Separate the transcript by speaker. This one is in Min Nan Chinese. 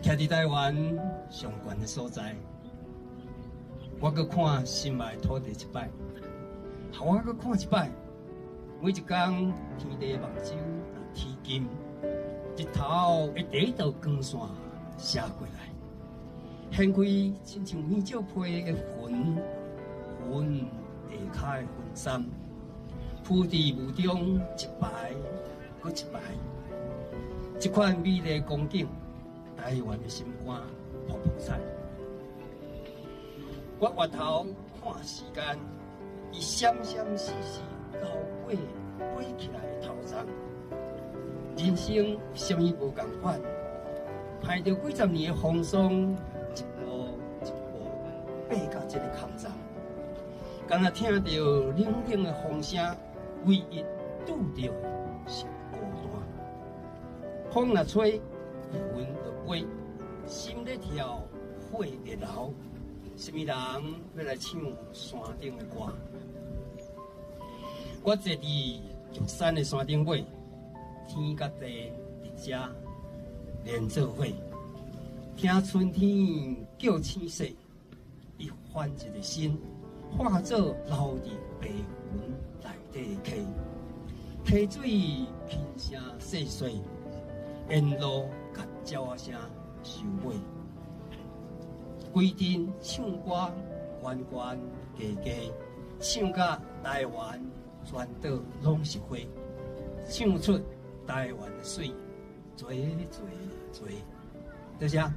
Speaker 1: 徛佇台灣上懸的所在，我閣看心愛土地一擺，予我閣看一擺。每一工天地目睭若天金，日頭的第一道光線射過來，掀開親像棉石被的雲，雲下跤的雲杉，鋪佇霧中一排閣一排，這款美麗光景，台灣的心肝噗噗彩。我回頭看時間，伊閃閃爍爍流過飛起來的頭鬃。人生有啥物無仝款？歹著幾十年的風霜，一步一步爬到這个坎站，敢若聽著冷冷的風聲，唯一拄著的是孤單。風若吹，雲就飛，心咧跳，火會流。啥物人欲來唱山頂的歌？我坐佇玉山的山頂尾，天佮地佇遮連做伙，聽春天叫醒說，伊翻一个身，化做留佇白雲內底的溪，溪水輕聲細細，沿路共鳥仔聲收尾。規陣唱歌，懸懸低低，唱甲台灣全島攏是花，唱出台灣的媠，濟濟濟。多謝。